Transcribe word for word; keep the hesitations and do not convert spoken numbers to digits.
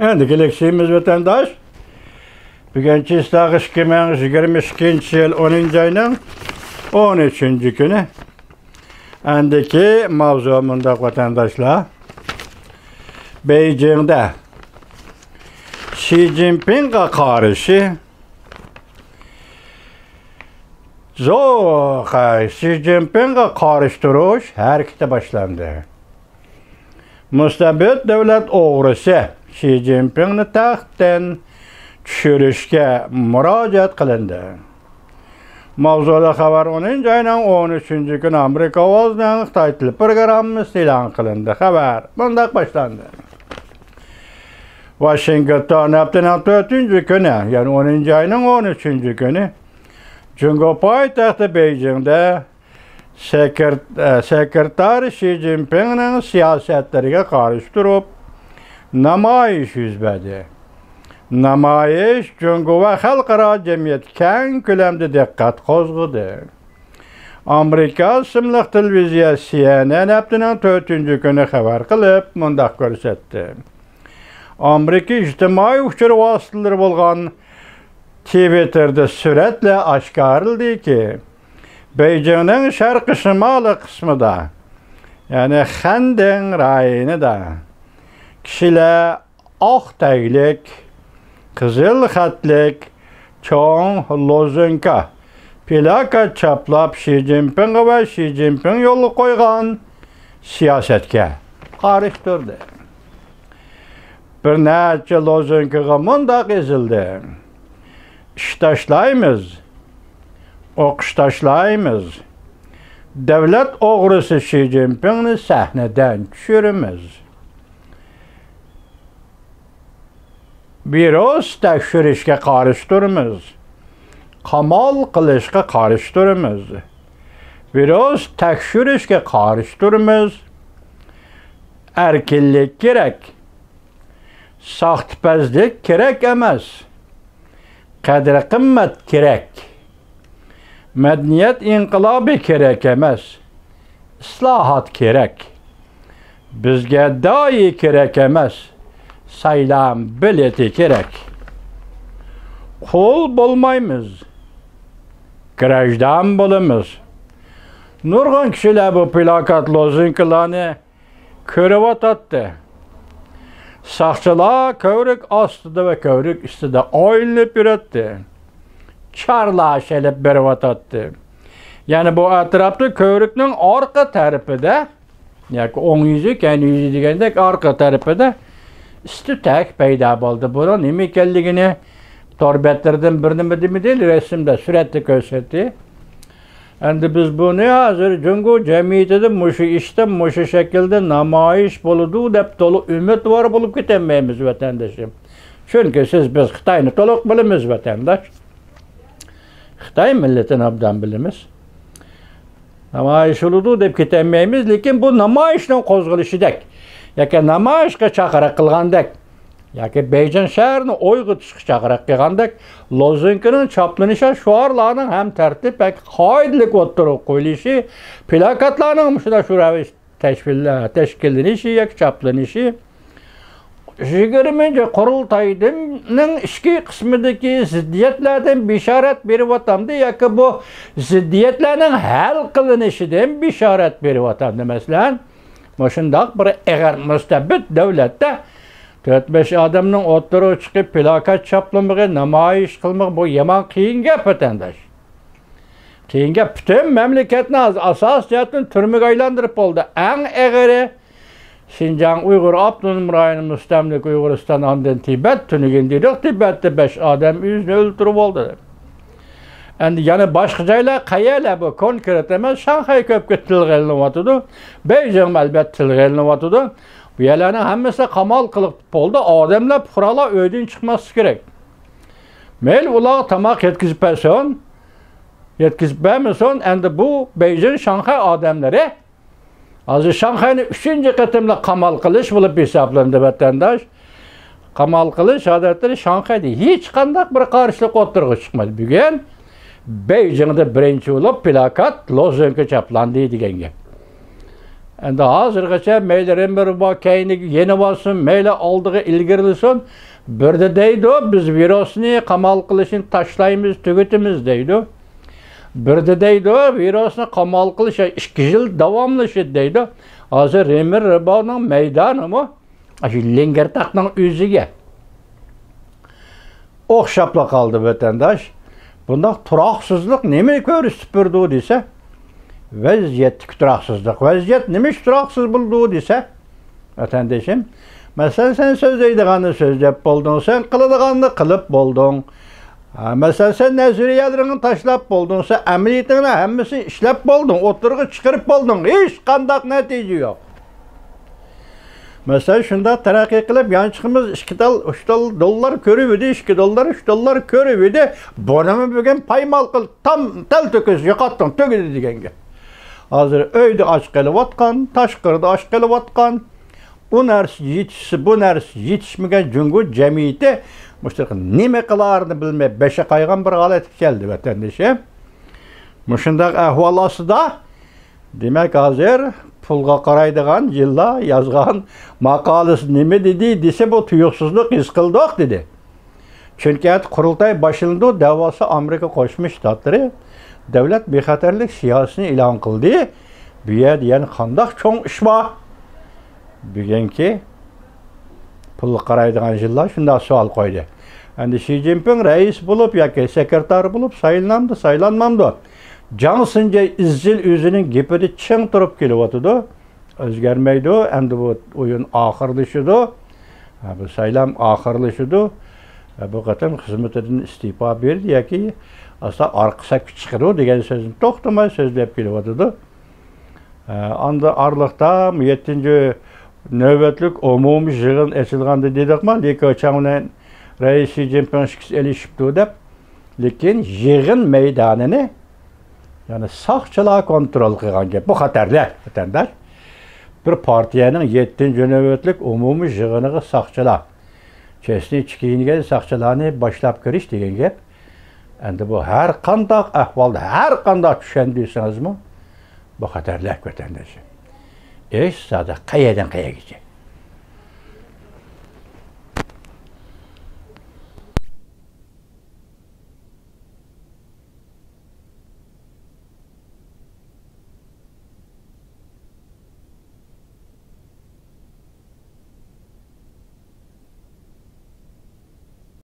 ئەندىكى لېكسىيىمىز، ۋەتەنداش، بۈگۈن چىسلاغ ئىككى مىڭ يىگىرمە ئىككىنچى يىل ئونىنچى ئاينىڭ ئون ئۈچىنچى كۈنى. ئەندىكى ماۋزۇ مۇنداق، ۋەتەنداشلار. بېيجىڭدا شى جىنپىڭغا قارشى زو-، شى جىنپىڭغا قارشى تۇرۇش ھەرىكىتى باشلاندى. مۇستەبىت دۆلەت ئوغرىسى شى جىنپىڭنى تەختتىن چۈشۈرۈشكە مۇراجىئەت قىلىندى. ماۋزۇلۇق خەۋەر ئونىنچى ئاينىڭ ئون ئۈچىنچى كۈنى ئامېرىكا ئاۋازىنىڭ خىتاي تىل پروگراممىسى ئېلان قىلىندى. خەۋەر مۇنداق باشلاندى. ۋاشىنگتون ھەپتىنىڭ تۆتىنچى كۈنى، يەنى ئونىنچى ئاينىڭ ئون ئۈچىنچى كۈنى، جۇڭگو پايتەختى بېيجىڭدە سېكرېت-، ئە، سېكرېتار شى جىنپىڭنىڭ سىياسەتلىرىگە قارشى تۇرۇپ، نامايىش يۈز بەردى. نامايىش جۇڭگو ۋە خەلقئارا جەمئىيەتتە كەڭ كۆلەمدە دىققەت قوزغىدى. ئامېرىكا ئىسىملىق تېلېۋىزىيە سى ئېن ئېن ھەپتىنىڭ تۆتىنچى كۈنى خەۋەر قىلىپ، مۇنداق كۆرسەتتى. ئامېرىكا ئىجتىمائىي ئۇچۇر ۋاسىتىلىرى بولغان تىۋىتتېردا سۈرەتلەر ئاشكارىلىدىكى، بېيجىڭنىڭ شەرقىي شىمالىي قىسمىدا، يەنى خەندىڭ رايونىدا كىشىلەر ئاق تەگلىك، قىزىل خەتلىك، چوڭ لوزۇنكا، پىلاكات چاپلاپ، شى جىنپىڭغا ۋە شى جىنپىڭ يولغا قويغان سىياسەتكە قارشى تۇردى. بىر نەچچە لوزۇنكىغا مۇنداق يېزىلدى: «ئىش تاشلايمىز، ئوقۇش تاشلايمىز، دۆلەت ئوغرىسى شى جىنپىڭنى سەھنىدىن چۈشۈرىمىز.» ۋىرۇس تەكشۈرۈشكە قارشى تۇرىمىز. قامال قىلىشقا قارشى تۇرىمىز. ۋىرۇس تەكشۈرۈشكە قارشى تۇرىمىز. ئەركىنلىك كېرەك. ساختىپەزلىك كېرەك ئەمەس. قەدىر-قىممەت كېرەك. مەدەنىيەت ئىنقىلابى كېرەك ئەمەس، ئىسلاھات كېرەك. بىزگە داھىي كېرەك ئەمەس، سايلام بېلىتى كېرەك. قۇل بولمايمىز، گراژدان بولىمىز. نۇرغۇن كىشىلەر بۇ پىلاكات، لوزۇنكىلارنى كۆرۈۋاتاتتى. ساقچىلار كۆۋرۈك ئاستىدا ۋە كۆۋرۈك ئۈستىدە ئايلىنىپ يۈرەتتى. چارلا شېلىپ بېرىۋاتاتتى. يەنى بۇ ئەتراپتا كۆۋرۈكنىڭ ئارقا تەرىپىدە، ياكى ئوڭ يۈزى، كەينى يۈزى دېگەندەك ئارقا تەرىپىدە ئىس-تۈتەك پەيدا بولدى. بۇنىڭ نېمە ئىكەنلىكىنى تور بەتلىرىدىن بىر نېمە دېمىدى، رەسىمدە، سۈرەتتە كۆرسەتتى. ئەمدى بىز بۇنى ھازىر جۇڭگو جەمئىيىتىدە مۇشۇ ئىشتا، مۇشۇ شەكىلدە نامايىش بولىدۇ دەپ تولا ئۈمىدۋار بولۇپ كېتەلمەيمىز، ۋەتەندىشىم. چۈنكى سىز، بىز خىتاينى تولۇق بىلىمىز، ۋەتەنداش. خىتاي مىللىتىنى ئوبدان بىلىمىز. نامايىش بولىدۇ دەپ كېتەلمەيمىز، لېكىن بۇ نامايىشنىڭ قوزغىلىشىدەك ياكى نامايىشقا چاقىرىق قىلغاندەك، ياكى بېيجىڭ شەھىرىنى ئويغىتىشقا چاقىرىق قىلغاندەك، لوزۇنكىنىڭ چاپلىنىشى، شوئارلارنىڭ ھەم تەرتىپ ۋە قائىدىلىك ئوتتۇرىغا قويۇلۇشى، پىلاكاتلارنىڭ مۇشۇنداق شۇ رەۋىشتە تەشۋىل-، تەشكىللىنىشى ياكى چاپلىنىشى، يىگىرمىنچى قۇرۇلتاينىڭ ئىچكى قىسمىدىكى زىددىيەتلەردىن بېشارەت بېرىۋاتامدۇ ياكى بۇ زىددىيەتلەرنىڭ ھەل قىلىنىشىدىن بېشارەت بېرىۋاتامدۇ؟ مەسىلەن، مۇشۇنداق بىر ئېغىر مۇستەبىت دۆلەتتە تۆت-بەش ئادەمنىڭ ئوتتۇرىغا چىقىپ، پىلاكات چاپلىمىقى، نامايىش قىلمىقى، بۇ يامان قىيىن گەپ، ۋەتەنداش. قىيىن گەپ. پۈتۈن مەملىكەتنى ھازىر ئاساسىي جەھەتتىن تۈرمىگە ئايلاندۇرۇپ بولدى. ئەڭ ئېغىرى، شىنجاڭ ئۇيغۇر ئاپتونوم رايونى، مۇستەملىكە ئۇيغۇرىستان، ئاندىن تىبەت، تۈنۈگۈن دېدۇق، تىبەتتە بەش ئادەم ئۆزىنى ئۆلتۈرۈپ ئالدى. ئەمدى يەنە باشقا جايلار قەيەرلەر، بۇ كونكرېت ئەمەس، شاڭخەي كۆپكە تىلغا ئېلىنىۋاتىدۇ، بېيجىڭمۇ ئەلۋەتتە تىلغا ئېلىنىۋاتىدۇ. بۇ يەرلەرنىڭ ھەممىسى قامال قىلىپ بولدى، ئادەملەر، پۇقرالار ئۆيدىن چىقماسلىقى كېرەك. مەيلى ئۇلارغا تاماق يەتكۈزۈپ بەرسۇن، يەتكۈزۈپ بەرمىسۇن، ئەمدى بۇ بېيجىڭ، شاڭخەي ئادەملىرى ھازىر شاڭخەينى ئۈچىنچى قېتىملىق قامال قىلىش بولۇپ ھېسابلىنىدۇ، ۋەتەنداش. قامال قىلىش ئادەتتە شاڭخەيدە ھېچقانداق بىر قارشىلىق ئوتتۇرىغا چىقمايدۇ. بۈگۈن بېيجىڭدا بىرىنچى بولۇپ پىلاكات، لوزۇنكا چاپلاندى دېگەن گەپ. ئەمدى ھازىرغىچە مەيلى رېمېر بار كەينىگە يېنىۋالسۇن، مەيلى ئالدىغا ئىلگىرىلىسۇن، بىردە دەيدۇ، بىز ۋىرۇسنى قامال قىلىشنى تاشلايمىز، تۈگىتىمىز دەيدۇ. بىردە دەيدۇ، ۋىرۇسنى قامال قىلىش ئىككى يىل داۋاملىشىدۇ دەيدۇ. ھازىر رېمېر رىباۋنىڭ مەيدانىمۇ ئاشۇ لېڭگىرتاقنىڭ ئۆزىگە ئوخشاپلا قالدى، ۋەتەنداش. بۇنداق تۇراقسىزلىق نېمە كۆرسىتىپ بېرىدۇ دېسە، ۋەزىيەتتىكى تۇراقسىزلىق. ۋەزىيەت نېمە ئۈچۈن تۇراقسىز بولىدۇ دېسە، ۋەتەندىشىم، مەسىلەن، سەن سۆزلەيدىغاننى سۆزلەپ بولدۇڭ، سەن قىلىدىغاننى قىلىپ بولدۇڭ. ھە، مەسىلەن، سەن نەزەرىيەلىرىڭنى تاشلاپ بولدۇڭ، سەن ئەمەلىيىتىڭنى ھەممىسىنى ئىشلەپ بولدۇڭ، ئوتتۇرىغا چىقىرىپ بولدۇڭ، ھېچقانداق نەتىجە يوق. مەسىلەن، شۇنداق تەرەققىي قىلىپ، يانچۇقىمىز ئىككى تال، ئۈچ تال دوللار كۆرۈۋىدى، ئىككى دوللار، ئۈچ دوللار كۆرۈۋىدى. بۇنىمۇ بۈگۈن پايمال قىل، تام، تەلتۆكۈس يوقاتتىڭ، تۈگىدى دېگەن گەپ. ھازىر ئۆيدە ئاچ قېلىۋاتقان، تاشقىرىدا ئاچ قېلىۋاتقان، ئۇ نەرسە يېتىشسە، بۇ نەرسە يېتىشمىگەن جۇڭگو جەمئىيىتى مۇشۇ نېمە قىلارىنى بىلمەي، بېشى قايغان بىر ھالەتكە كەلدى، ۋەتەندىشىم. مۇشۇنداق ئەھۋال ئاستىدا، دېمەك، ھازىر پۇلغا قارايدىغان يىللار يازغان ماقالىسى نېمە دېدى دېسە، بۇ تۇيۇقسىزلىق ھېس قىلدۇق دېدى. چۈنكى ئەتە قۇرۇلتاي باشلىنىدۇ، دەۋاسى ئامېرىكا قوشما شتاتلىرى دۆلەت بىخەتەرلىك سىياسىتىنى ئېلان قىلدى. بۇ يەردە يەنە قانداق چوڭ ئىش بار؟ بۈگۈنكى پۇلغا قارايدىغان يىللار شۇنداق سوئال قويدى. ئەمدى شى جىنپىڭ رەئىس بولۇپ ياكى سېكرېتار بولۇپ سايلىنامدۇ، سايلانمامدۇ؟ جاڭ سىنجەي ئىزچىل ئۆزىنىڭ گېپىدە چىڭ تۇرۇپ كېلىۋاتىدۇ. ئۆزگەرمەيدۇ. ئەمدى بۇ ئويۇن ئاخىرلىشىدۇ. ھە، بۇ سايلام ئاخىرلىشىدۇ. ھە، بۇ قېتىم خىزمىتىدىن ئىستېپا بېرىدۇ ياكى ئاستا ئارقا سەپكە چىقىدۇ دېگەن سۆزنى توختىماي سۆزلەپ كېلىۋاتىدۇ. ھە، ئاندا ئارىلىقتا يەتتىنچى نۆۋەتلىك ئومۇمىي يىغىن ئېچىلغاندا دېدۇقما، لى كېچياڭ بىلەن رەئىس شى جىنپىڭ ئىككىسى ئېلىشىپتۇ دەپ. لېكىن يىغىن مەيدانىنى، يەنى ساقچىلار كونترول قىلغان گەپ. بۇ خەتەرلىك، ۋەتەنداش. بىر پارتىيەنىڭ يەتتىنچى نۆۋەتلىك ئومۇمىي يىغىنىغا ساقچىلار، چېچنىچە كىيىنگەن ساقچىلارنى باشلاپ كىرىش دېگەن گەپ. ئەمدى بۇ ھەر قانداق ئەھۋالدا، ھەر قانداق چۈشەندۈرسىڭىزمۇ، بۇ خەتەرلىك، ۋەتەنداش. ھېچ زادى قەيەردىن قەيەرگىچە.